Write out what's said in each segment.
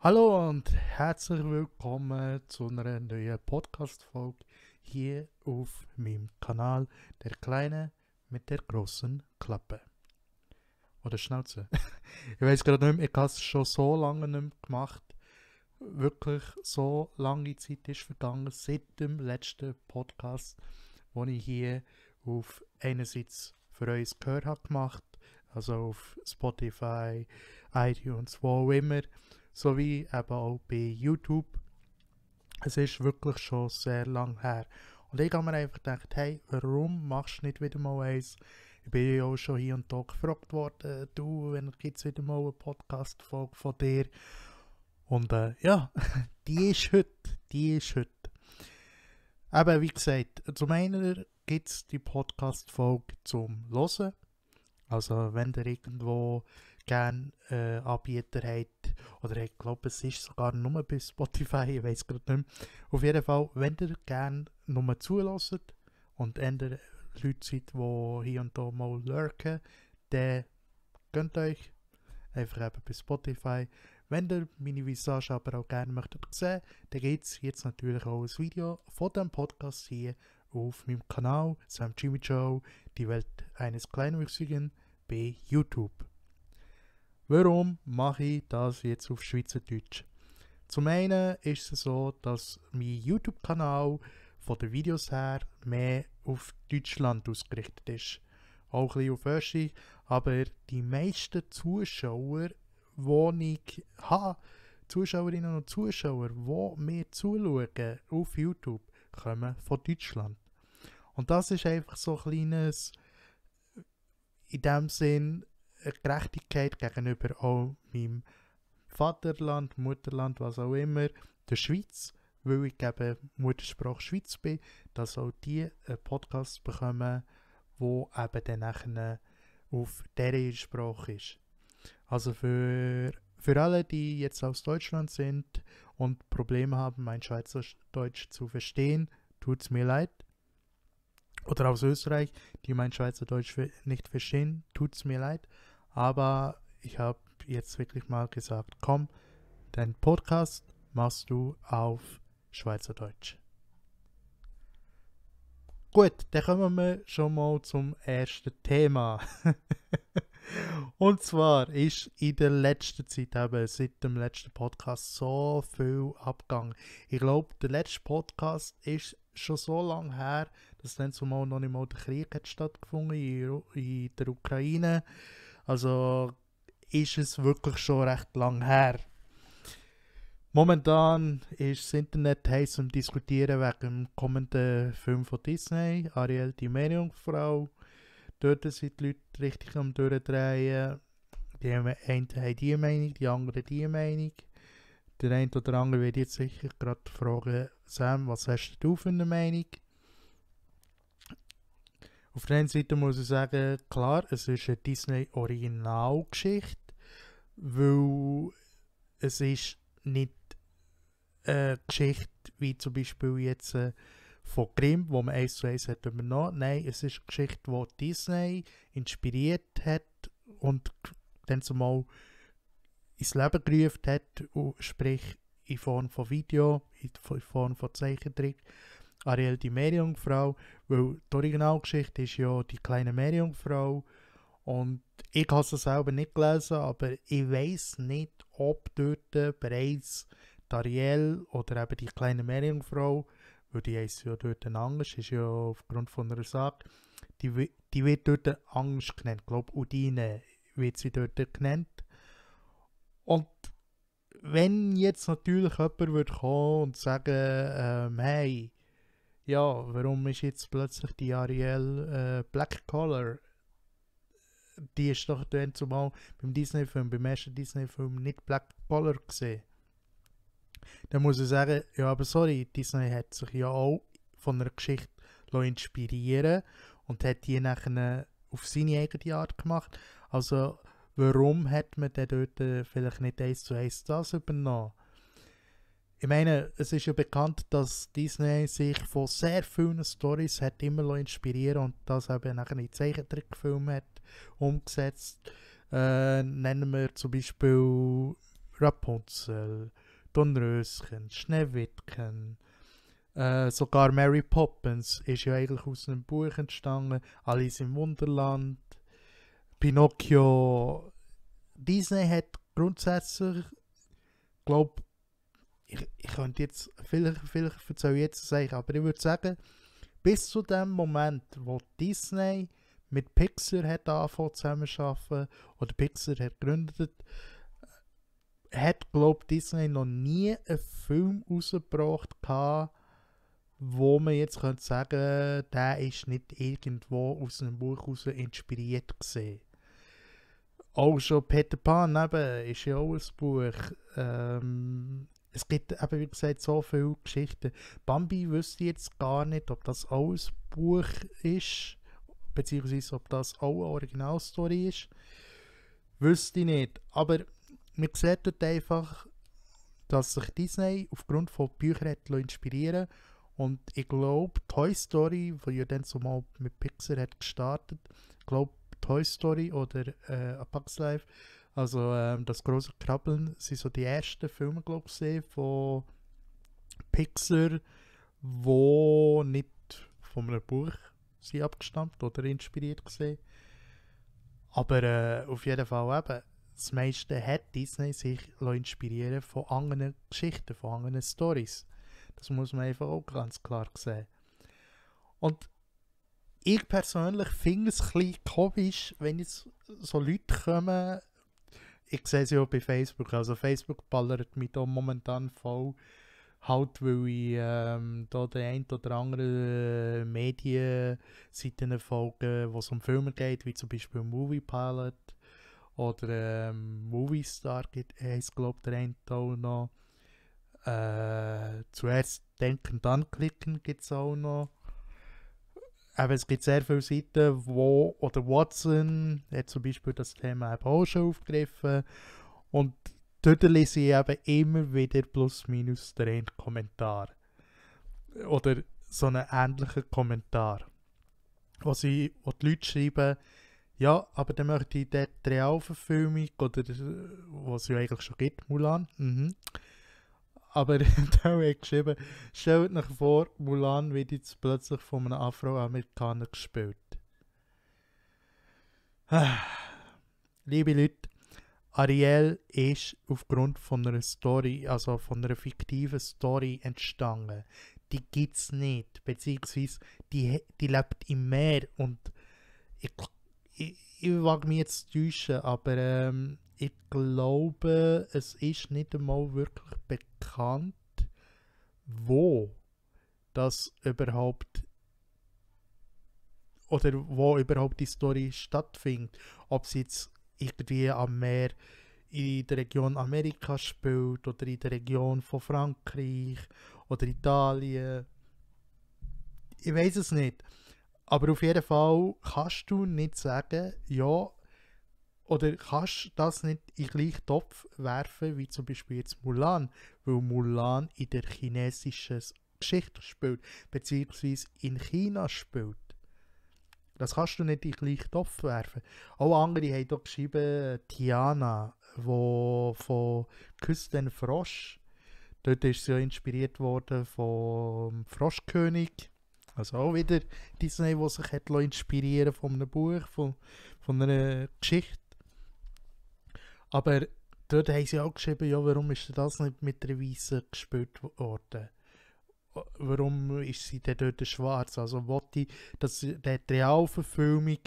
Hallo und herzlich willkommen zu einer neuen Podcast-Folge hier auf meinem Kanal Der Kleine mit der großen Klappe. Oder Schnauze. Ich weiß gerade nicht mehr, ich habe es schon so lange nicht mehr gemacht. Wirklich so lange Zeit ist vergangen seit dem letzten Podcast, den ich hier auf einerseits für euch Gehör habe gemacht, also auf Spotify, iTunes, wo auch immer, sowie eben auch bei YouTube. Es ist wirklich schon sehr lang her. Und ich habe mir einfach gedacht, hey, warum machst du nicht wieder mal eins? Ich bin ja auch schon hier und da gefragt worden, du, wenn gibt es wieder mal eine Podcast-Folge von dir? Und ja, die ist heute, die ist heute. Aber wie gesagt, zum einen gibt es die Podcast-Folge zum Hören. Also wenn ihr irgendwo gerne Anbieter habt, oder ich glaube es ist sogar nur bei Spotify, ich weiß gerade nicht mehr. Auf jeden Fall, wenn ihr gerne nur zulässt und eher Leute seid, die hier und da mal lurken, dann könnt ihr euch einfach eben bei Spotify. Wenn ihr meine Visage aber auch gerne möchtet sehen, dann gibt es jetzt natürlich auch ein Video von diesem Podcast hier auf meinem Kanal, Sam Jimmy Joe, die Welt eines Kleinwüchsigen, bei YouTube. Warum mache ich das jetzt auf Schweizerdeutsch? Zum einen ist es so, dass mein YouTube-Kanal von den Videos her mehr auf Deutschland ausgerichtet ist. Auch ein bisschen auf Österreich, aber die meisten Zuschauer, die ich habe, Zuschauerinnen und Zuschauer, die mir zuschauen auf YouTube, kommen von Deutschland. Und das ist einfach so ein kleines, in dem Sinn, eine Gerechtigkeit gegenüber auch meinem Vaterland, Mutterland, was auch immer, der Schweiz, weil ich eben Muttersprache Schweiz bin, dass auch die einen Podcast bekommen, wo eben dann nachher auf dieser Sprache ist. Also für alle, die jetzt aus Deutschland sind und Probleme haben, mein Schweizerdeutsch zu verstehen, tut es mir leid. Oder aus Österreich, die mein Schweizerdeutsch nicht verstehen, tut es mir leid. Aber ich habe jetzt wirklich mal gesagt, komm, dein Podcast machst du auf Schweizerdeutsch. Gut, dann kommen wir schon mal zum ersten Thema. Und zwar ist in der letzten Zeit, eben seit dem letzten Podcast, so viel abgegangen. Ich glaube, der letzte Podcast ist schon so lange her, dass dann zumal noch nicht mal der Krieg hat stattgefunden in der Ukraine. Also ist es wirklich schon recht lang her. Momentan ist das Internet heiß zum Diskutieren wegen dem kommenden Film von Disney, Ariel, die Meerjungfrau. Dort sind die Leute richtig am Durchdrehen. Die einen haben die Meinung, die anderen die Meinung. Der eine oder andere wird jetzt sicher gerade fragen, Sam, was hast du für eine Meinung? Auf der einen Seite muss ich sagen, klar, es ist eine Disney-Originalgeschichte, weil es ist nicht eine Geschichte wie zum Beispiel jetzt von Grimm, wo man 1:1 hat übernommen. Nein, es ist eine Geschichte, die Disney inspiriert hat und dann zumal ins Leben gerufen hat, sprich in Form von Video, in Form von Zeichentrick. Ariel, die Meerjungfrau, weil die Originalgeschichte ist ja die kleine Meerjungfrau und ich habe es selber nicht gelesen, aber ich weiß nicht, ob dort bereits die Ariel oder eben die kleine Meerjungfrau, weil die heisst ja dort anders, ist ja aufgrund von einer Sage, die wird dort Angst genannt, ich glaube Udine wird sie dort genannt. Und wenn jetzt natürlich jemand würde kommen und sagen, hey, ja, warum ist jetzt plötzlich die Ariel Black Collar? Die ist doch dann zumal beim Disney-Film, beim ersten Disney-Film nicht Black Collar gesehen. Dann muss ich sagen, ja, aber sorry, Disney hat sich ja auch von einer Geschichte inspirieren und hat die nachher auf seine eigene Art gemacht. Also, warum hat man dann dort vielleicht nicht 1:1 das übernommen? Ich meine, es ist ja bekannt, dass Disney sich von sehr vielen Storys hat immer inspirieren und das eben nachher in Zeichentrickfilmen hat umgesetzt. Nennen wir zum Beispiel Rapunzel, Dornröschen, Schneewittchen, sogar Mary Poppins ist ja eigentlich aus einem Buch entstanden, Alice im Wunderland, Pinocchio. Disney hat grundsätzlich, glaube ich könnte jetzt, vielleicht erzähle ich jetzt sagen, aber ich würde sagen, bis zu dem Moment, wo Disney mit Pixar hat angefangen zusammenzuarbeiten oder Pixar hat gegründet, hat, glaube Disney noch nie einen Film rausgebracht, wo man jetzt könnte sagen, der ist nicht irgendwo aus einem Buch heraus inspiriert gesehen. Auch schon Peter Pan eben, ist ja auch ein Buch. Es gibt eben, wie gesagt, so viele Geschichten. Bambi wüsste ich jetzt gar nicht, ob das auch ein Buch ist, beziehungsweise ob das auch eine Originalstory ist. Wüsste ich nicht. Aber man sieht dort einfach, dass sich Disney aufgrund von Büchern hat inspirieren lassen. Und ich glaube, Toy Story, die ja dann zumal mit Pixar hat gestartet, ich glaube, Toy Story oder A Bug's Life, also das große Krabbeln, sind so die ersten Filme, glaube ich, von Pixar, die nicht von einem Buch sind abgestammt oder inspiriert gesehen. Aber auf jeden Fall eben, das meiste hat Disney sich inspirieren von anderen Geschichten, von anderen Storys. Das muss man einfach auch ganz klar sehen. Und ich persönlich finde es ein bisschen komisch, wenn jetzt so Leute kommen, ich sehe sie auch bei Facebook, also Facebook ballert mich da momentan voll, halt weil ich da den ein oder anderen Medienseiten folge, wo es um Filme geht, wie zum Beispiel Movie Pilot oder Movie Star, heisst glaube ich der eine auch noch. Zuerst denken, dann klicken gibt es auch noch. Aber es gibt sehr viele Seiten, wo, oder Watson hat zum Beispiel das Thema eben auch schon aufgegriffen. Und dort lese ich eben immer wieder plus minus den einen Kommentar. Oder so einen ähnlichen Kommentar. Wo die Leute schreiben, ja, aber dann möchte ich die Realverfilmung, oder was es ja eigentlich schon gibt, Mulan. Aber da habe ich geschrieben, stellt euch vor, Mulan wird jetzt plötzlich von einem Afroamerikaner gespielt. Liebe Leute, Ariel ist aufgrund von einer Story, also von einer fiktiven Story entstanden. Die gibt es nicht, beziehungsweise die lebt im Meer und ich wage mich jetzt zu täuschen, aber ich glaube, es ist nicht einmal wirklich bekannt, wo das überhaupt oder wo überhaupt die Story stattfindet. Ob sie jetzt irgendwie am Meer in der Region Amerika spielt oder in der Region von Frankreich oder Italien. Ich weiß es nicht. Aber auf jeden Fall kannst du nicht sagen, ja, oder kannst das nicht in den gleichen Topf werfen, wie zum Beispiel jetzt Mulan, weil Mulan in der chinesischen Geschichte spielt, beziehungsweise in China spielt. Das kannst du nicht in den gleichen Topf werfen. Auch andere haben hier geschrieben, Tiana, wo von Küss den Frosch, dort ist sie ja inspiriert worden vom Froschkönig. Also auch wieder Disney, der sich hat inspirieren von einem Buch, von einer Geschichte. Aber dort haben sie auch geschrieben, ja, warum ist das nicht mit der Weißen gespielt worden? Warum ist sie denn dort schwarz? Also wollte ich, dass die Realverfilmung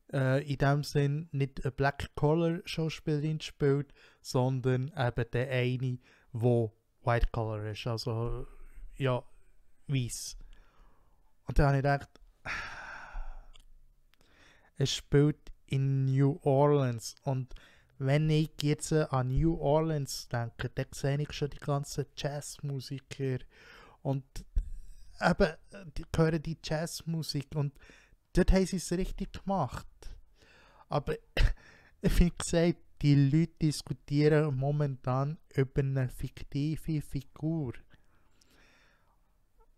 in dem Sinn nicht eine Black-Collar-Schauspielerin spielt, sondern eben der eine, der White-Collar ist, also ja, weiß. Und dann habe ich gedacht, es spielt in New Orleans und wenn ich jetzt an New Orleans denke, dann sehe ich schon die ganzen Jazzmusiker und eben, die hören die Jazzmusik und dort haben sie es richtig gemacht. Aber wie gesagt, die Leute diskutieren momentan über eine fiktive Figur.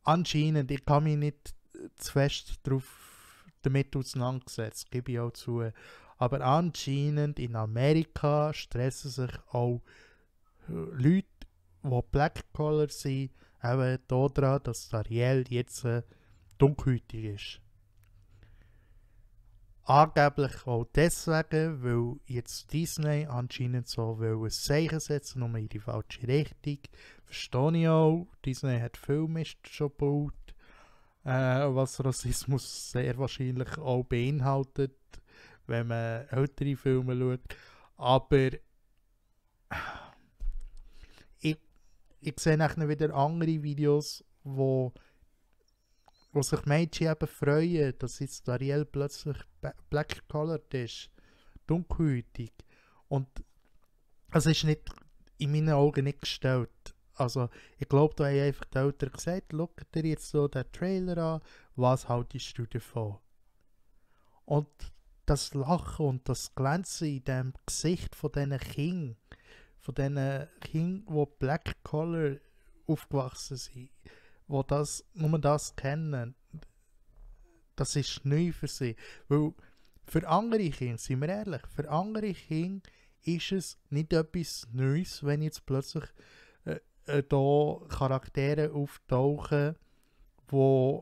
Anscheinend, ich kann mich nicht zu fest damit auseinandergesetzt, gebe ich auch zu. Aber anscheinend in Amerika stressen sich auch Leute, die Black Collar sind, eben daran, dass Ariel jetzt dunkelhäutig ist. Angeblich auch deswegen, weil jetzt Disney anscheinend so will ein Zeichen setzen, nur in die falsche Richtung. Verstehe ich auch. Disney hat viel Mist schon gebaut, was Rassismus sehr wahrscheinlich auch beinhaltet, wenn man ältere Filme schaut. Aber ich sehe nachher wieder andere Videos, wo sich Mädchen eben freuen, dass jetzt Ariel plötzlich black colored ist, dunkelhäutig. Und es ist nicht, in meinen Augen nicht gestellt. Also ich glaube, da haben einfach die Eltern gesagt, schaut dir jetzt so den Trailer an, was haltest du davon? Und das Lachen und das Glänzen in dem Gesicht von diesen Kindern, die Black Collar aufgewachsen sind, die nur das kennen, das ist neu für sie. Weil für andere Kinder, sind wir ehrlich, für andere Kinder ist es nicht etwas Neues, wenn jetzt plötzlich da Charaktere auftauchen, die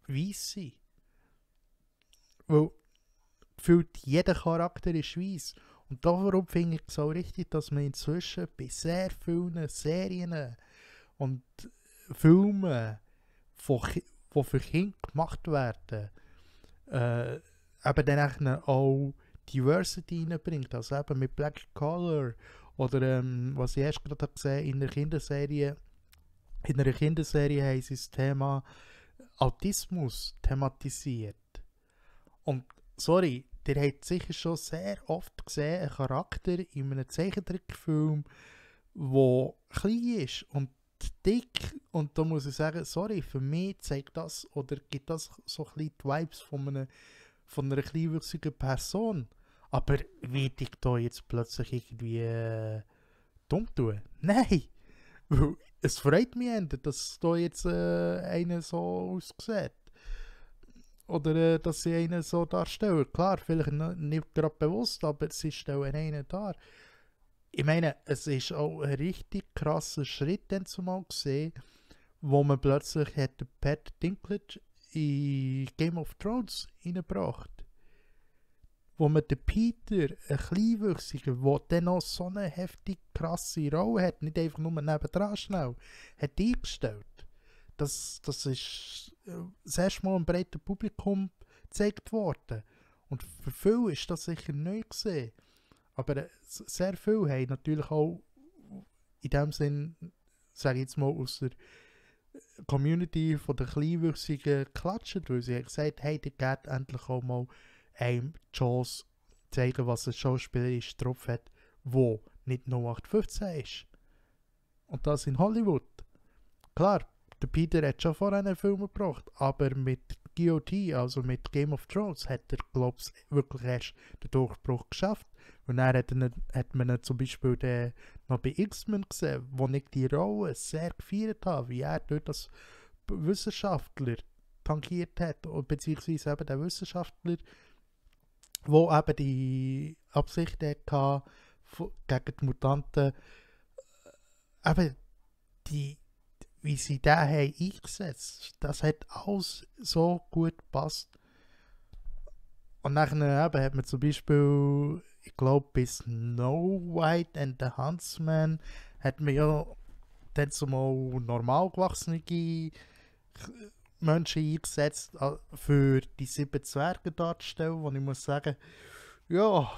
weiss sind. Weil gefühlt jeder Charakter ist weiss. Und darum finde ich es auch richtig, dass man inzwischen bei sehr vielen Serien und Filmen, die für Kinder gemacht werden, eben dann auch Diversity reinbringt. Also eben mit Black Color oder was ich erst gerade gesehen in einer Kinderserie haben sie das Thema Autismus thematisiert. Und sorry, ihr habt sicher schon sehr oft gesehen, einen Charakter in einem Zeichentrickfilm, der klein ist und dick, und da muss ich sagen, sorry, für mich zeigt das oder gibt das so ein bisschen die Vibes von einer kleinwüchsigen Person. Aber werde ich da jetzt plötzlich irgendwie dumm tun? Nein! Weil es freut mich, dass da jetzt einer so aussieht. Oder dass sie einen so darstellen. Klar, vielleicht nicht gerade bewusst, aber sie stellen einen dar. Ich meine, es ist auch ein richtig krasser Schritt dann zumal gesehen, wo man plötzlich hat Pat Dinklage in Game of Thrones reingebracht. Wo man den Peter, ein Kleinwüchsiger, der dann noch so eine heftig krasse Rolle hat, nicht einfach nur nebendran schnell, hat eingestellt. Das ist das erste Mal einem breiten Publikum gezeigt worden. Und für viele ist das sicher neu gesehen. Aber sehr viele haben natürlich auch in dem Sinn, sage ich jetzt mal, aus der Community von der Kleinwüchsigen geklatscht, weil sie haben gesagt, hey, der geht endlich auch mal einem die Chance zeigen, was ein schauspielerisch drauf hat, wo nicht 0815 ist. Und das in Hollywood. Klar, der Peter hat schon vorher einen Film gebracht, aber mit GOT, also mit Game of Thrones, hat er, glaube ich, wirklich erst den Durchbruch geschafft. Und dann hat man ihn zum Beispiel noch bei X-Men gesehen, wo ich die Rolle sehr gefeiert habe, wie er dort als Wissenschaftler tangiert hat, beziehungsweise eben der Wissenschaftler, der eben die Absicht hatte, gegen die Mutanten, eben wie sie den haben eingesetzt, das hat alles so gut gepasst. Und nachher eben hat man zum Beispiel, ich glaube, bei Snow White and the Huntsman hat man ja dann zumal normal gewachsene Menschen eingesetzt, für die 7 Zwerge darzustellen, wo ich muss sagen, ja.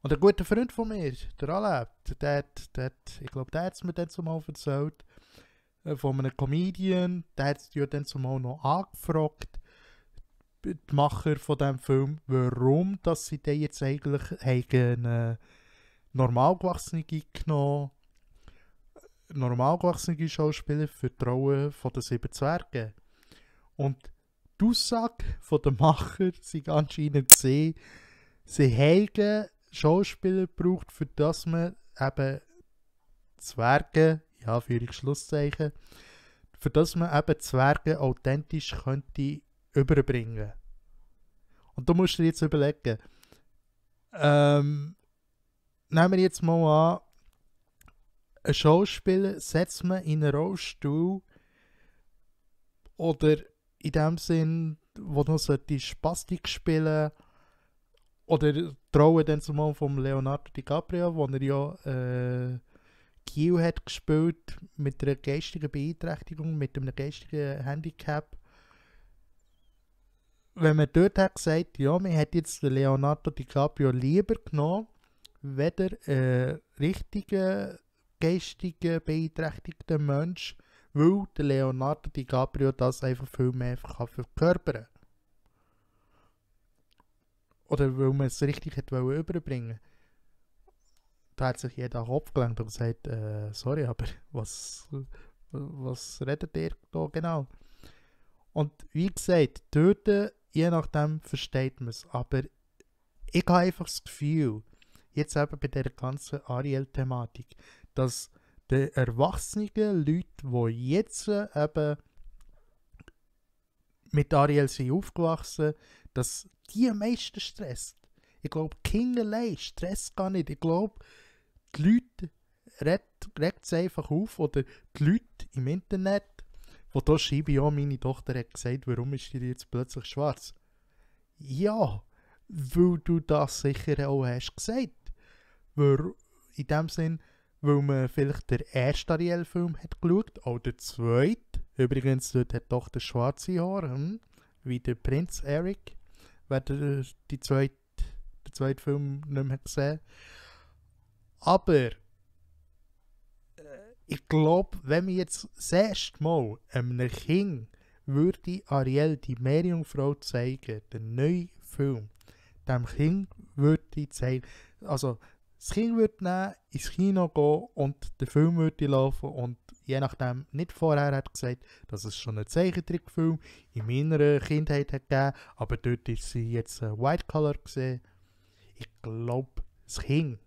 Und ein guter Freund von mir, der Aleb, ich glaube, der hat es mir dann zumal erzählt, von einem Comedian, der hat es ja dann zumal noch angefragt, die Macher von diesem Film, warum dass sie den jetzt eigentlich haben normalgewachsene genommen, normalgewachsene Schauspieler für die Rolle von den 7 Zwergen. Und die Aussage von den Macher sind anscheinend gesehen, sie haben Schauspieler gebraucht, für das man eben Zwerge, ja, für ihre Schlusszeichen, für das man eben Zwerge authentisch könnte überbringen. Und da musst du dir jetzt überlegen, nehmen wir jetzt mal an, ein Schauspieler setzt man in einen Rollstuhl oder in dem Sinn, wo noch die Spastik spielen oder trauen dann zumal vom Leonardo DiCaprio, wo er ja Kiel hat gespielt mit einer geistigen Beeinträchtigung, mit einem geistigen Handicap. Wenn man dort hat gesagt, ja, man hat jetzt den Leonardo DiCaprio lieber genommen, weder richtigen geistigen beeinträchtigten Mensch, weil der Leonardo DiCaprio das einfach viel mehr verkörpern kann. Oder weil man es richtig hat überbringen. Da hat sich jeder Kopf gelenkt und gesagt, sorry, aber was redet ihr da genau? Und wie gesagt, dort, je nachdem versteht man es. Aber ich habe einfach das Gefühl, jetzt eben bei dieser ganzen Ariel-Thematik, dass die erwachsenen Leute, die jetzt eben mit Ariel sind aufgewachsen, dass die am meisten stresst. Ich glaube, Kinder allein stresst gar nicht. Ich glaube, die Leute regt es einfach auf. Oder die Leute im Internet, wo da schreibe ich auch, meine Tochter hat gesagt, warum ist die jetzt plötzlich schwarz? Ja, weil du das sicher auch hast gesagt. Weil, in dem Sinn, weil man vielleicht den ersten Ariel-Film hat geschaut, auch den zweiten. Übrigens, dort hat doch der schwarze Haare, wie der Prinz Eric, wer den zweiten Film nicht mehr gesehen. Aber ich glaube, wenn wir jetzt das erste Mal einem Kind würde Ariel die Meerjungfrau zeigen, den neuen Film, dem Kind würde ich zeigen, also das Kind würde ins Kino gehen und der Film würde laufen und je nachdem nicht vorher hat gesagt, dass es schon einen Zeichentrickfilm in meiner Kindheit hat gegeben, aber dort ist sie jetzt White Color gesehen. Ich glaube, das Kind,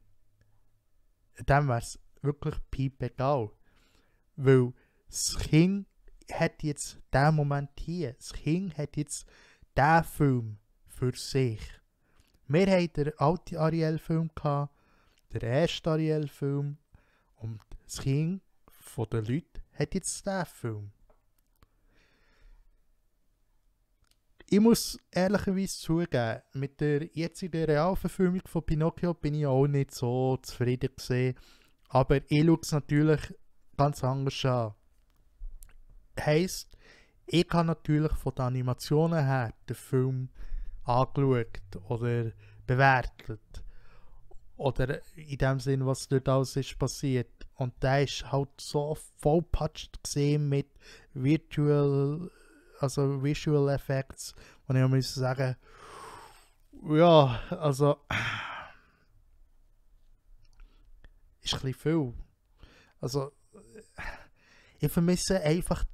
dem wäre es wirklich piepegal. Weil das Kind hat jetzt diesen Moment hier. Das Kind hat jetzt diesen Film für sich. Wir hatten den alten Ariel-Film gehabt, den ersten Ariel-Film. Und das Kind von den Leuten hat jetzt diesen Film. Ich muss ehrlicherweise zugeben, mit der jetzigen Realverfilmung von Pinocchio bin ich auch nicht so zufrieden gewesen. Aber ich schaue es natürlich ganz anders an. Heisst, ich habe natürlich von den Animationen her den Film angeschaut oder bewertet. Oder in dem Sinn, was dort alles ist passiert. Und der ist halt so vollpatscht gesehen mit Visual Effects. Und ich muss sagen, ja, also ist ein bisschen viel. Also ich vermisse einfach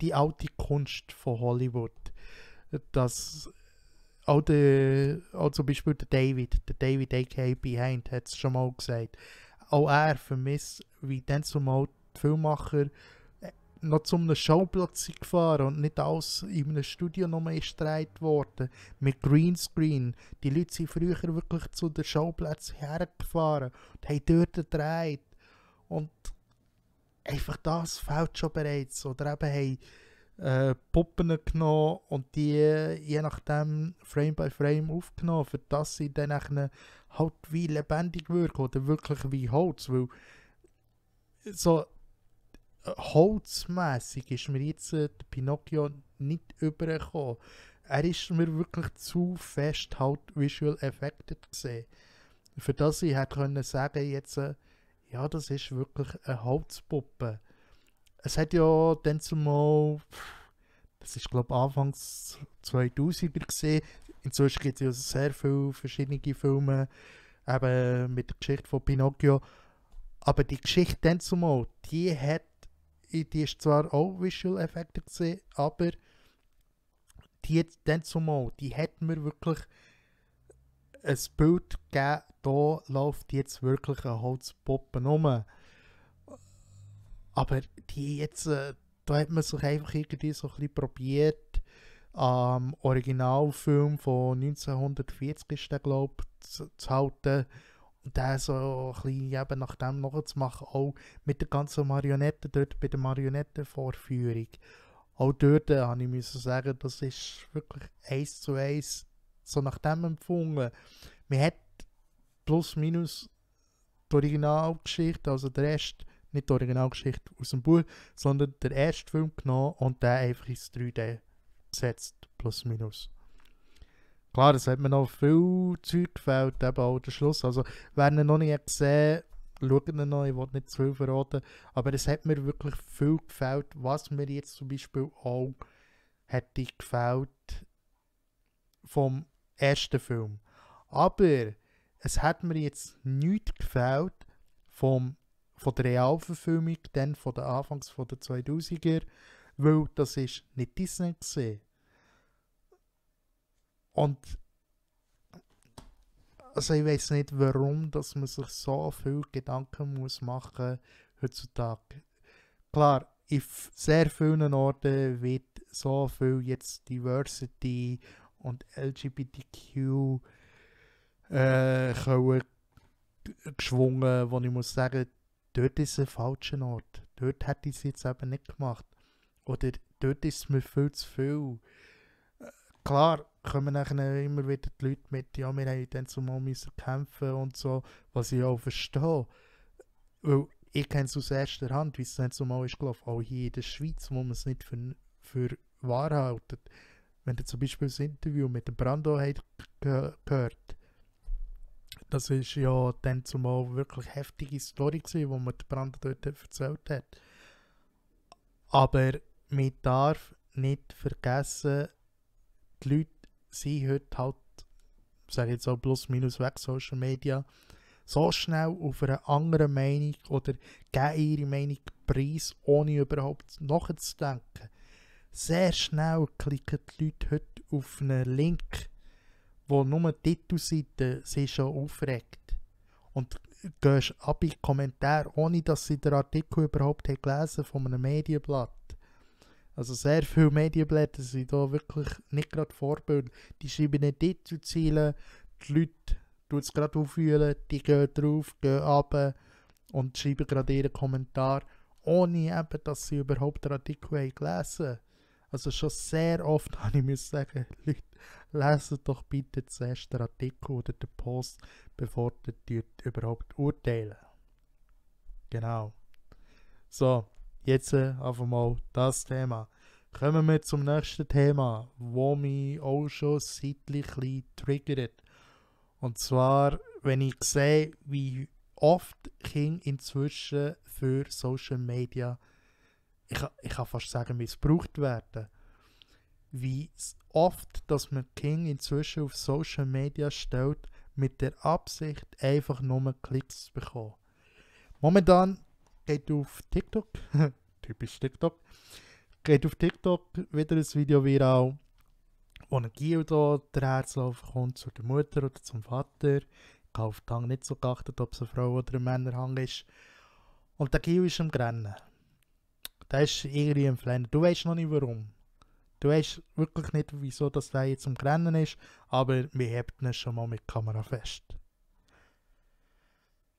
die alte Kunst von Hollywood. Das auch zum Beispiel der David aka Behind hat es schon mal gesagt. Auch er vermisst, wie dann zumal die Filmemacher noch zu einem Schauplatz gefahren und nicht alles in einem Studio nochmal gedreht worden. Mit Greenscreen. Die Leute sind früher wirklich zu den Schauplätzen hergefahren und haben dort gedreht. Und einfach das fehlt schon bereits. Oder eben haben Puppen genommen und die je nachdem Frame by Frame aufgenommen, für das sie dann halt wie lebendig wirken oder wirklich wie Holz. Weil so holzmässig ist mir jetzt der Pinocchio nicht übergekommen. Er ist mir wirklich zu fest halt Visual Effected gesehen. Für das ich hätte können sagen jetzt, ja, das ist wirklich eine Holzpuppe. Es hat ja dann zumal, das ist glaube ich Anfangs 2000er gesehen, inzwischen gibt es ja sehr viele verschiedene Filme, eben mit der Geschichte von Pinocchio. Aber die Geschichte dann zumal, die ist zwar auch Visual Effekte gesehen, aber die dann zumal, die hat mir wirklich ein Bild gegeben, da läuft jetzt wirklich eine Holzpuppe rum. Aber die jetzt, da hat man sich einfach irgendwie so ein bisschen probiert, am Originalfilm von 1940 ist der, glaube ich, zu halten. den so ein bisschen eben nach dem nachzumachen, auch mit der ganzen Marionette dort bei der Marionettenvorführung. Auch dort habe ich müssen sagen, das ist wirklich 1:1 so nach dem empfunden. Man hat plus minus die Originalgeschichte, also der erste, nicht die Originalgeschichte aus dem Buch, sondern der erste Film genommen und den einfach ins 3D gesetzt, plus minus. Klar, es hat mir noch viel Zeug gefällt, eben auch der Schluss. Also, wer ihn noch nicht gesehen hat, schaut ihn noch, ich will nicht zu viel verraten. Aber es hat mir wirklich viel gefällt, was mir jetzt zum Beispiel auch hätte gefällt vom ersten Film. Aber es hat mir jetzt nichts gefällt von der Realverfilmung, dann von den Anfangs von der 2000er, weil das ist nicht Disney gesehen. Und also ich weiß nicht, warum dass man sich so viel Gedanken muss machen heutzutage. Klar, in sehr vielen Orten wird so viel jetzt Diversity und LGBTQ geschwungen, wo ich muss sagen, dort ist ein falscher Ort. Dort hätte ich es jetzt eben nicht gemacht. Oder dort ist es mir viel zu viel. Klar kommen nachher immer wieder die Leute mit, ja, wir haben dann zumal müssen kämpfen und so, was ich auch verstehe. Weil ich kenne es aus erster Hand, wie es dann zumal ist gelaufen. Auch hier in der Schweiz, wo man es nicht für wahr hält. Wenn du zum Beispiel das Interview mit dem Brando gehört, das ist ja dann zumal wirklich heftige Story gewesen, wo man der Brando dort erzählt hat. Aber man darf nicht vergessen, die Leute sind heute halt, sage ich jetzt auch plus minus weg, Social Media, so schnell auf eine andere Meinung oder geben ihre Meinung preis, ohne überhaupt nachzudenken. Sehr schnell klicken die Leute heute auf einen Link, wo nur die Titelseite sie schon aufregt. Und gehst ab in Kommentare, ohne dass sie den Artikel überhaupt gelesen von einem Medienblatt. Also sehr viele Medienblätter sind da wirklich nicht gerade Vorbilder. Die schreiben nicht Titelziele, die Leute tun es gerade auffühlen, die gehen drauf, gehen runter und schreiben gerade ihren Kommentar, ohne eben, dass sie überhaupt den Artikel haben gelesen. Also schon sehr oft habe ich müssen sagen, Leute, lesen doch bitte zuerst den Artikel oder den Post, bevor ihr überhaupt urteilen. Genau. So, jetzt einfach mal das Thema. Kommen wir zum nächsten Thema, wo mich auch schon seitlich ein bisschen triggert. Und zwar, wenn ich sehe, wie oft Kinder inzwischen für Social Media, ich kann fast sagen, missbraucht werden. Wie oft, dass man Kinder inzwischen auf Social Media stellt, mit der Absicht, einfach nur Klicks zu bekommen. Momentan geht auf TikTok, typisch TikTok, geht auf TikTok wieder ein Video viral, wo ein Gil da der Herzlauf kommt zu der Mutter oder zum Vater. Ich habe auf den Hang nicht so geachtet, ob es eine Frau oder ein Männerhang ist. Und der Gil ist am Rennen. Der ist irgendwie am Flennen. Du weißt noch nicht warum. Du weißt wirklich nicht, wieso das der jetzt am Rennen ist, aber wir hebt ihn schon mal mit Kamera fest.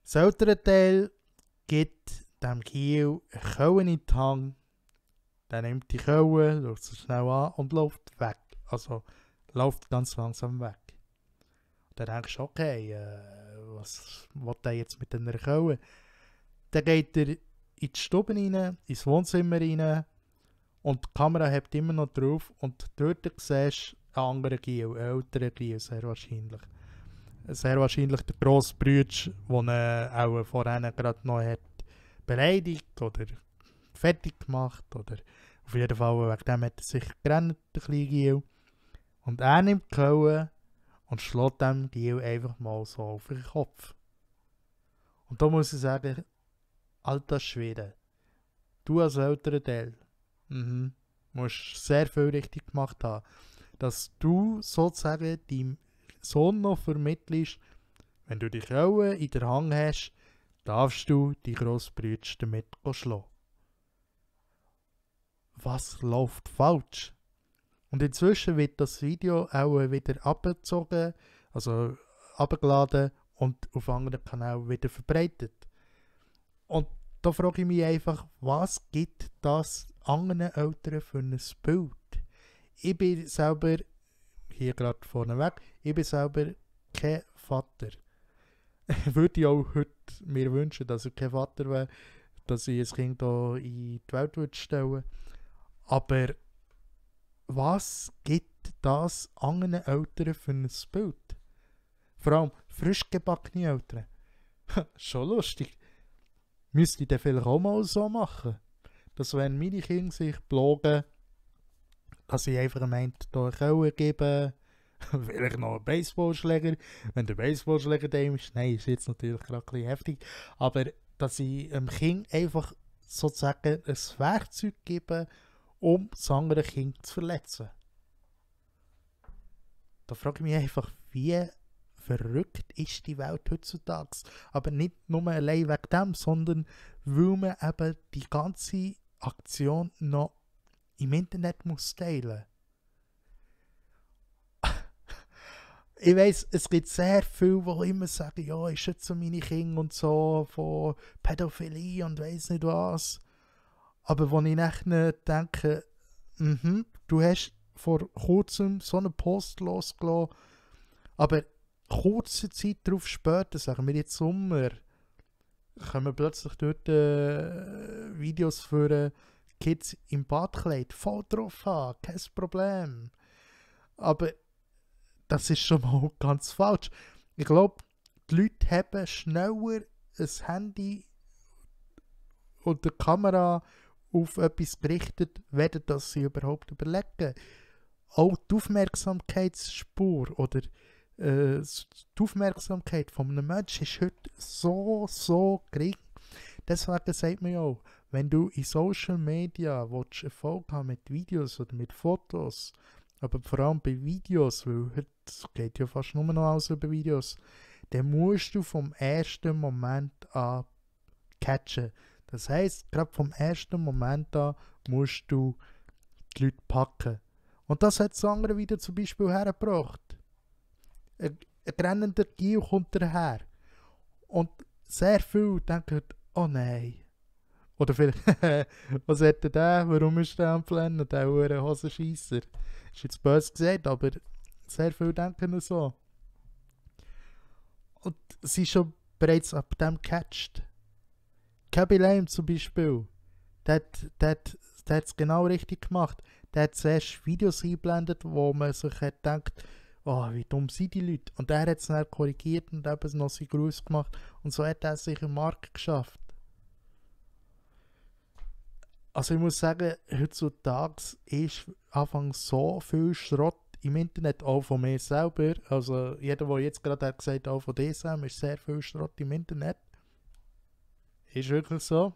Das ältere Teil gibt dem Gil eine Kelle in den Hang. Der nimmt die Kelle, schaut sie schnell an und läuft weg. Also läuft ganz langsam weg. Und dann denkst du, okay, was will der jetzt mit einer Kelle? Dann geht er in die Stube rein, ins Wohnzimmer rein und die Kamera hebt immer noch drauf und dort siehst du einen anderen Gil, einen älteren Gil, sehr wahrscheinlich. Sehr wahrscheinlich der grosse Bruder, den er auch vorhin gerade noch hat beleidigt oder fertig gemacht oder auf jeden Fall wegen dem hat er sich gerannt, der kleine Gil. Und er nimmt die Kelle und schlägt dem Gil einfach mal so auf den Kopf. Und da muss ich sagen, alter Schwede, du als älterer Teil, musst sehr viel richtig gemacht haben, dass du sozusagen deinem Sohn noch vermittelst, wenn du die Kelle in der Hand hast, darfst du die Grossbrüder damit schlagen. Was läuft falsch? Und inzwischen wird das Video auch wieder abgezogen, also abgeladen und auf anderen Kanälen wieder verbreitet. Und da frage ich mich einfach, was gibt das anderen Eltern für ein Bild? Ich bin selber, hier gerade vorneweg, ich bin selber kein Vater. Würde ich auch heute mir wünschen, dass ich kein Vater wäre, dass ich ein Kind hier in die Welt würde stellen. Aber was gibt das anderen Eltern für ein Bild? Vor allem frisch gebackene Eltern. Schon lustig. Müsste ich das vielleicht auch mal so machen? Dass wenn meine Kinder sich bloggen, dass ich einfach meint, hier eine Keule geben, vielleicht noch einen Baseballschläger, wenn der Baseballschläger da ist. Nein, ist jetzt natürlich gerade ein bisschen heftig. Aber dass ich dem Kind einfach sozusagen ein Werkzeug gebe, um das andere Kind zu verletzen. Da frage ich mich einfach, wie verrückt ist die Welt heutzutage. Aber nicht nur allein wegen dem, sondern weil man eben die ganze Aktion noch im Internet muss teilen. Ich weiss, es gibt sehr viele, die immer sagen, ja, ich schütze meine Kinder und so von Pädophilie und weiss nicht was. Aber wenn ich nachher denke, du hast vor kurzem so einen Post losgelassen, aber kurze Zeit darauf später, sagen wir jetzt Sommer, kommen plötzlich dort Videos für Kids im Badkleid voll drauf haben, kein Problem. Aber das ist schon mal ganz falsch. Ich glaube, die Leute haben schneller ein Handy oder die Kamera auf etwas gerichtet, weder dass sie überhaupt überlegen. Auch die Aufmerksamkeitsspur oder die Aufmerksamkeit von einem Menschen ist heute so gering. Deswegen sagt man ja auch, wenn du in Social Media Erfolg haben mit Videos oder mit Fotos, aber vor allem bei Videos, weil heute geht ja fast nur noch alles über Videos, dann musst du vom ersten Moment an catchen. Das heisst, gerade vom ersten Moment an musst du die Leute packen. Und das hat das andere wieder zum Beispiel hergebracht. Ein rennender Gil kommt daher. Und sehr viele denken, oh nein. Oder vielleicht, was hat der? Warum ist der am Flennen? Der Hosenscheisser. Ist jetzt böse gesagt, aber sehr viele denken so. Und sie ist schon bereits ab dem gecatcht. Kaby Lame zum Beispiel, der hat es genau richtig gemacht. Der hat zuerst Videos eingeblendet, wo man sich hat gedacht, oh, wie dumm sind die Leute. Und der hat es dann korrigiert und eben noch seinen Gruß gemacht. Und so hat er sich einen Markt geschafft. Also ich muss sagen, heutzutage ist anfangs so viel Schrott im Internet, auch von mir selber. Also jeder, der jetzt gerade hat gesagt, auch von DSM, ist sehr viel Schrott im Internet. Ist wirklich so.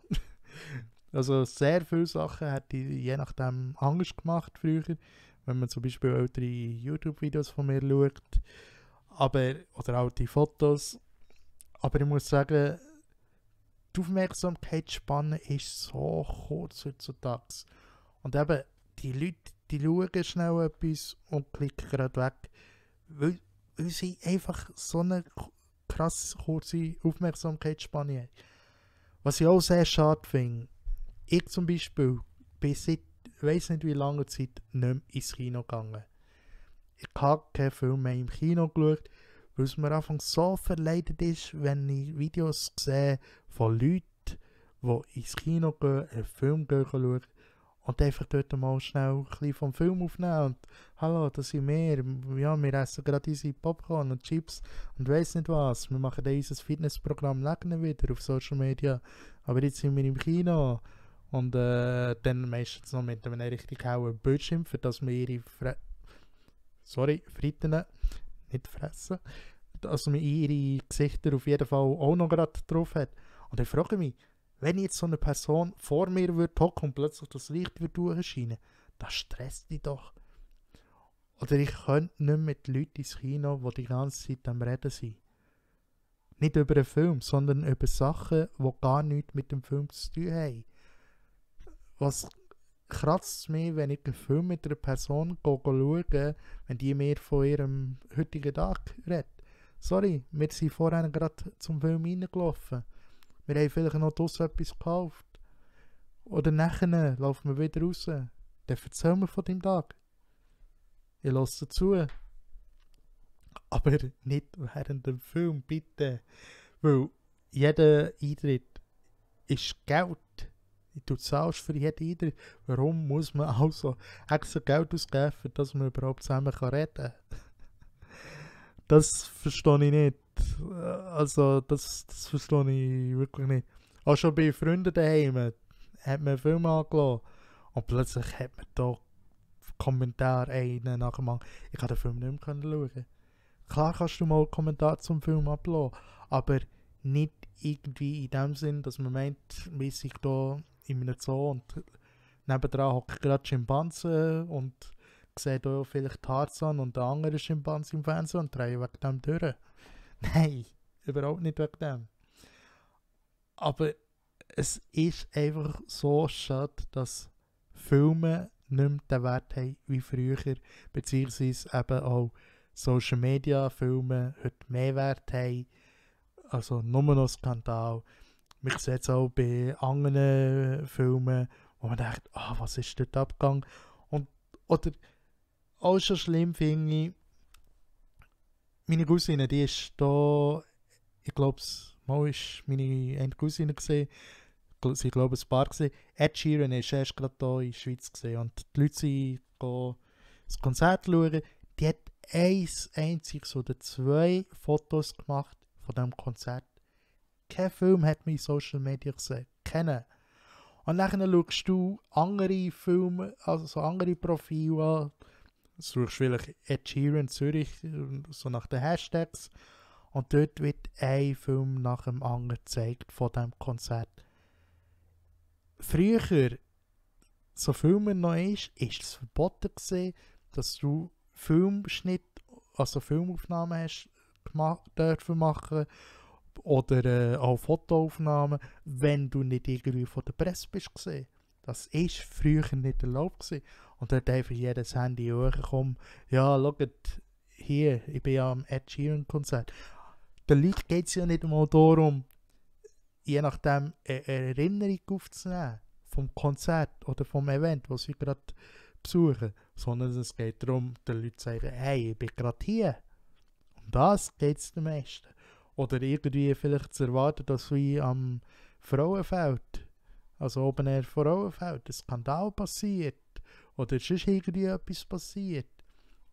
Also sehr viele Sachen hätte ich je nachdem anders gemacht früher, wenn man zum Beispiel ältere YouTube-Videos von mir schaut, oder alte Fotos. Aber ich muss sagen, die Aufmerksamkeitsspanne ist so kurz heutzutage. Und eben, die Leute, die schauen schnell etwas und klicken gerade weg, weil sie einfach so eine krass kurze Aufmerksamkeitsspanne haben. Was ich auch sehr schade finde, ich zum Beispiel bin seit, weiss nicht wie lange Zeit, nicht mehr ins Kino gegangen. Ich habe keinen Film mehr im Kino geschaut, weil es mir einfach so verleidet ist, wenn ich Videos sehe von Leuten, die ins Kino gehen, einen Film schauen und einfach dort mal schnell ein bisschen vom Film aufnehmen und «Hallo, das sind wir, ja, wir essen gerade unsere Popcorn und Chips und weiss nicht was, wir machen dann unser Fitnessprogramm länger wieder auf Social Media, aber jetzt sind wir im Kino.» Und dann meistens noch mit einem richtig hohen Bildschirm, für dass wir ihre Fritten nicht fressen, dass man ihre Gesichter auf jeden Fall auch noch gerade drauf hat. Und ich frage mich, wenn jetzt so eine Person vor mir würde hocken und plötzlich das Licht würde durchscheinen, das stresst die doch. Oder ich könnte nicht mit Leuten ins Kino, die die ganze Zeit am Reden sind. Nicht über einen Film, sondern über Sachen, die gar nichts mit dem Film zu tun haben. Was kratzt es mich, wenn ich einen Film mit einer Person schaue, wenn die mir von ihrem heutigen Tag redet? sorry, wir sind vorhin gerade zum Film reingelaufen. Wir haben vielleicht noch draussen etwas gekauft. Oder nachher laufen wir wieder raus. Dann erzähl mir von deinem Tag. Ich höre zu. Aber nicht während dem Film, bitte. Weil jeder Eintritt ist Geld. Du zahlst für jeden Eintritt. Warum muss man also extra Geld ausgeben, dass man überhaupt zusammen reden kann? Das verstehe ich nicht. Also, das verstehe ich wirklich nicht. Auch schon bei Freunden daheim hat man einen Film angelassen und plötzlich hat man da Kommentare einen nach dem anderen. Ich kann den Film nicht mehr schauen. Klar kannst du mal einen Kommentar zum Film ablassen, aber nicht irgendwie in dem Sinn, dass man meint, wir sind hier in einem Zoo und nebendran hockt gerade Schimpansen und sieht hier vielleicht Tarzan und der andere Schimpanse im Fernsehen und drehen wegen dem durch. Nein, überhaupt nicht wegen dem. Aber es ist einfach so schade, dass Filme nicht mehr den Wert haben wie früher, beziehungsweise eben auch Social Media Filme heute mehr Wert haben. Also nur noch Skandal. Man sieht es auch bei anderen Filmen, wo man denkt, was ist dort abgegangen? Oder auch schon schlimm finde ich, meine Cousine, die ist da, ich glaube, mal ist meine eine Cousine gesehen, sie glaube ein Paar gesehen. Ed Sheeran ist erst gerade hier in der Schweiz gesehen und die Leute sind das Konzert schauen. Die hat eins einziges oder zwei Fotos gemacht von diesem Konzert. Kein Film hat man in Social Media gesehen. Keinen. Und dann schaust du andere Filme, also so andere Profile an. Suchst vielleicht Ed Sheeran Zürich, so nach den Hashtags. Und dort wird ein Film nach dem anderen gezeigt von diesem Konzert. Früher, so Filme noch ist es verboten gewesen, dass du Filmschnitt, also Filmaufnahmen hast dürfen machen oder auch Fotoaufnahmen, wenn du nicht irgendwie von der Presse bist gesehen. Das ist früher nicht erlaubt gewesen. Und dort einfach jedes Handy hochgekommen. Ja, schaut, hier, ich bin ja am Ed Sheeran Konzert. Den Leuten geht es ja nicht einmal darum, je nachdem eine Erinnerung aufzunehmen vom Konzert oder vom Event, was sie gerade besuchen, sondern es geht darum, den Leuten zu sagen, hey, ich bin gerade hier. Um das geht es den meisten. Oder irgendwie vielleicht zu erwarten, dass wie am Frauenfeld, also oben her Frauenfeld, ein Skandal passiert oder ist irgendwie etwas passiert.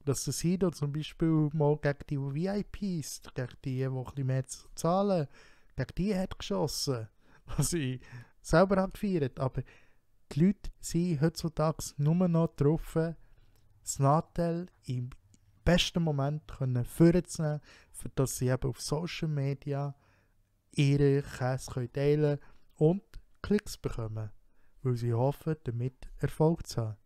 Dass das hier zum Beispiel mal gegen die VIPs, gegen die ein bisschen mehr zahlen, gegen die hat geschossen, was ich selber habe gefeiert. Aber die Leute sind heutzutage nur noch drauf, das Nachteil im besten Moment vorzunehmen, für dass sie eben auf Social Media ihre Käse teilen können und Klicks bekommen, weil sie hoffen, damit Erfolg zu haben.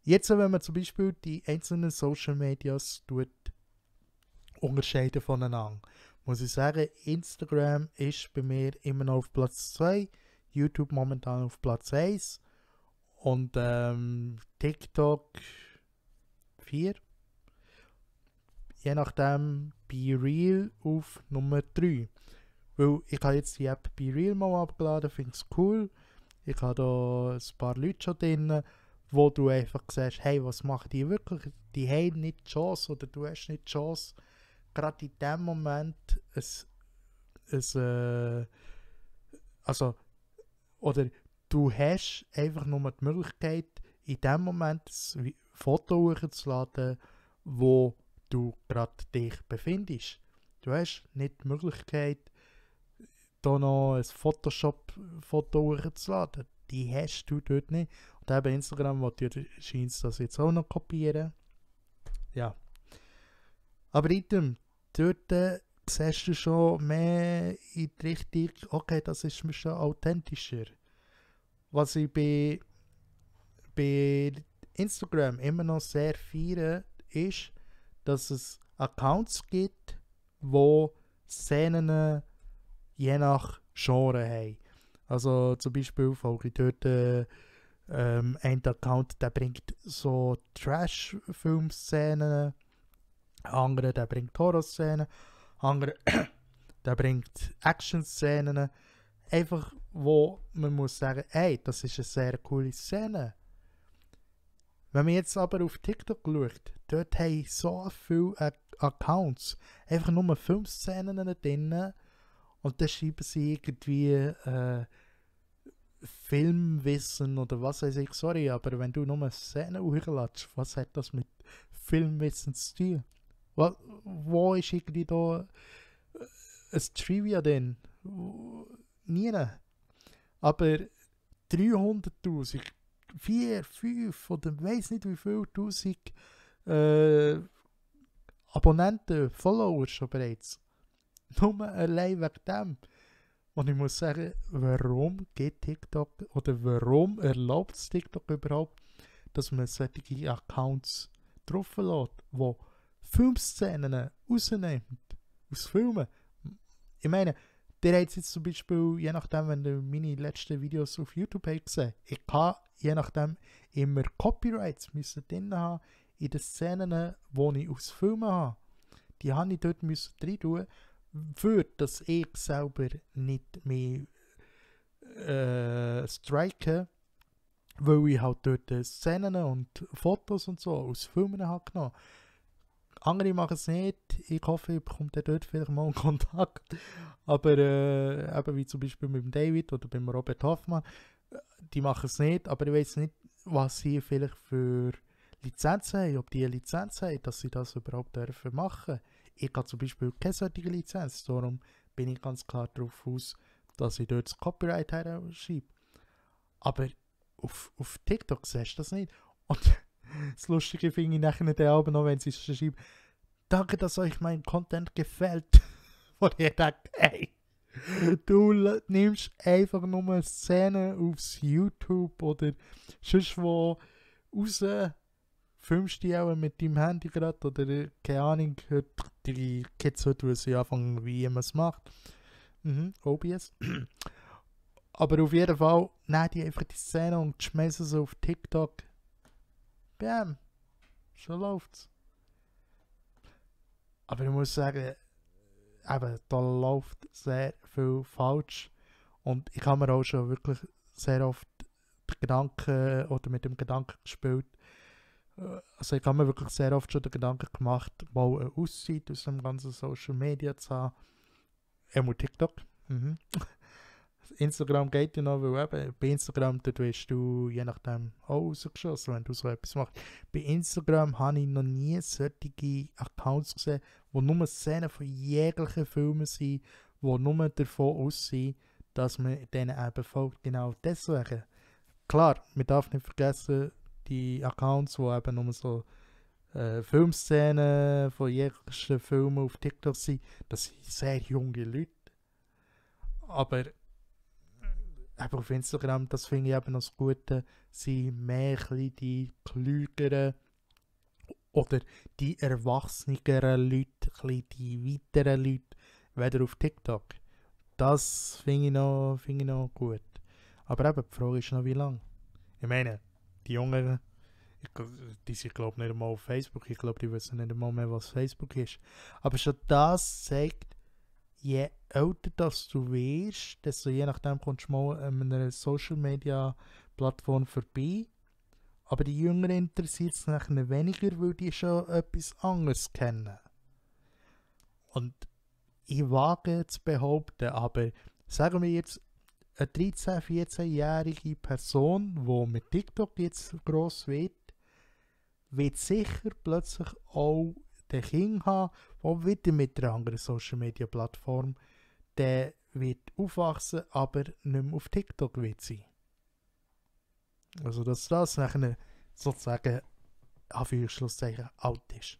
Jetzt, wenn man zum Beispiel die einzelnen Social Medias unterscheiden voneinander, muss ich sagen, Instagram ist bei mir immer noch auf Platz 2, YouTube momentan auf Platz 1 und TikTok 4. Je nachdem BeReal auf Nummer 3. Weil ich habe jetzt die App BeReal mal abgeladen, finde es cool. Ich habe da ein paar Leute schon drin, wo du einfach siehst, hey, was machen die wirklich? Die haben nicht die Chance oder du hast nicht die Chance, gerade in dem Moment also, oder du hast einfach nur die Möglichkeit, in dem Moment ein Foto hochzuladen, wo du gerade dich befindest. Du hast nicht die Möglichkeit, da noch ein Photoshop-Foto hochzuladen. Die hast du dort nicht. Und eben Instagram scheint das jetzt auch noch kopieren. Ja. Aber dort siehst du schon mehr in die Richtung, okay, das ist mir schon authentischer. Was ich bei Instagram immer noch sehr feiere, ist, dass es Accounts gibt, wo Szenen je nach Genre haben. Also zum Beispiel folge ich dort einen Account, der bringt so Trash-Film-Szenen Ein anderer, der bringt Horror-Szenen. Ein anderer, der bringt Action-Szenen. Einfach, wo man muss sagen, hey, das ist eine sehr coole Szene. Wenn man jetzt aber auf TikTok schaut, dort haben so viele Accounts einfach nur Filmszenen drin und dann schreiben sie irgendwie Filmwissen oder was weiß ich, sorry, aber wenn du nur Szenen hochlädst, was hat das mit Filmwissen zu tun? Wo ist irgendwie da ein Trivia denn? Nie. Aber 300'000, 4, 5 oder weiss nicht wie viel Tausend Abonnenten, Follower schon bereits. Nur allein wegen dem. Und ich muss sagen, warum geht TikTok oder warum erlaubt es TikTok überhaupt, dass man solche Accounts drauf lässt, die Filmszenen rausnimmt aus Filmen. Ich meine, der hat jetzt zum Beispiel, je nachdem, wenn du meine letzten Videos auf YouTube hast gesehen, ich kann je nachdem immer Copyrights müssen drin haben in den Szenen, die ich aus Filmen habe. Die habe ich dort müssen rein tun, für dass ich selber nicht mehr striken, weil ich halt dort Szenen und Fotos und so aus Filmen habe genommen. Andere machen es nicht. Ich hoffe, ich bekomme dort vielleicht mal einen Kontakt. Aber eben wie zum Beispiel mit dem David oder beim Robert Hoffmann, die machen es nicht. Aber ich weiß nicht, was sie vielleicht für Lizenzen haben, ob die eine Lizenz haben, dass sie das überhaupt dürfen machen. Ich habe zum Beispiel keine solche Lizenz. Darum bin ich ganz klar darauf aus, dass ich dort das Copyright schreibe. Aber auf TikTok siehst du das nicht. Und das Lustige finde ich nachher den Abend noch, wenn sie es schreiben, danke, dass euch mein Content gefällt. Und ich denke, ey, du nimmst einfach nur Szenen aufs YouTube oder sonst wo raus, filmst die auch mit deinem Handy gerade oder keine Ahnung, die Kids heute wissen anfangen, wie man es macht. OBS. Aber auf jeden Fall nehmen die einfach die Szene und schmeißen sie auf TikTok. Bam, schon läuft's. Aber ich muss sagen, eben, da läuft sehr viel falsch. Und ich habe mir auch schon wirklich sehr oft Gedanken oder mit dem Gedanken gespielt. Also ich habe mir wirklich sehr oft schon den Gedanken gemacht, mal eine Auszeit aus dem ganzen Social Media zu haben. Einmal TikTok. Instagram geht ja noch, weil eben bei Instagram dort wirst du je nachdem auch rausgeschossen, wenn du so etwas machst. Bei Instagram habe ich noch nie solche Accounts gesehen, wo nur Szenen von jeglichen Filmen sind, die nur davon aussehen, dass man denen eben folgt. Genau deswegen. Klar, man darf nicht vergessen, die Accounts, die eben nur so Filmszenen von jeglichen Filmen auf TikTok sind, das sind sehr junge Leute. Aber auf Instagram, das finde ich eben noch das Gute, sind mehr die klügeren oder die erwachseneren Leute, die weiteren Leute, weder auf TikTok. Das finde ich noch gut. Aber eben, die Frage ist noch, wie lange. Ich meine, die Jungen, die sind glaube ich nicht einmal auf Facebook, ich glaube, die wissen nicht einmal mehr, was Facebook ist. Aber schon das zeigt, je älter das du wirst, desto je nachdem kommst du mal an einer Social Media Plattform vorbei. Aber die Jüngeren interessiert es nachher weniger, weil die schon etwas anderes kennen. Und ich wage zu behaupten, aber sagen wir jetzt, eine 13-, 14-jährige Person, die mit TikTok jetzt gross wird sicher plötzlich auch den Kind haben, der wieder mit einer anderen Social Media Plattform, der wird aufwachsen, aber nicht mehr auf TikTok wird sein. Also dass das nachher sozusagen Anführungszeichen alt ist.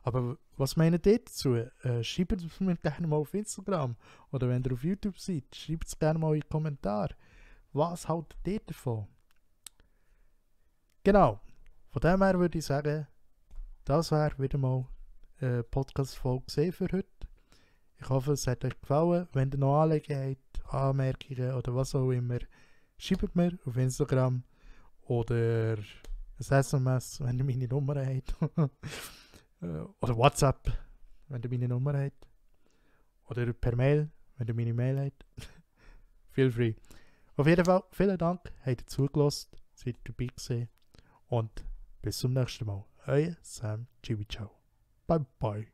Aber was meint ihr dazu? Schreibt es mir gerne mal auf Instagram oder wenn ihr auf YouTube seid, schreibt es gerne mal in die Kommentare. Was haltet ihr davon? Genau. Von dem her würde ich sagen, das wäre wieder mal eine Podcast-Folge für heute. Ich hoffe, es hat euch gefallen. Wenn ihr noch Anliegen habt, Anmerkungen oder was auch immer, schreibt mir auf Instagram oder ein SMS, wenn ihr meine Nummer habt. Oder WhatsApp, wenn du meine Nummer hast. Oder per Mail, wenn du meine Mail hast. Feel free. Auf jeden Fall, vielen Dank, habt ihr zugelassen, seid dabei gewesen und bis zum nächsten Mal. Euer Sam, ciao, ciao. Bye bye.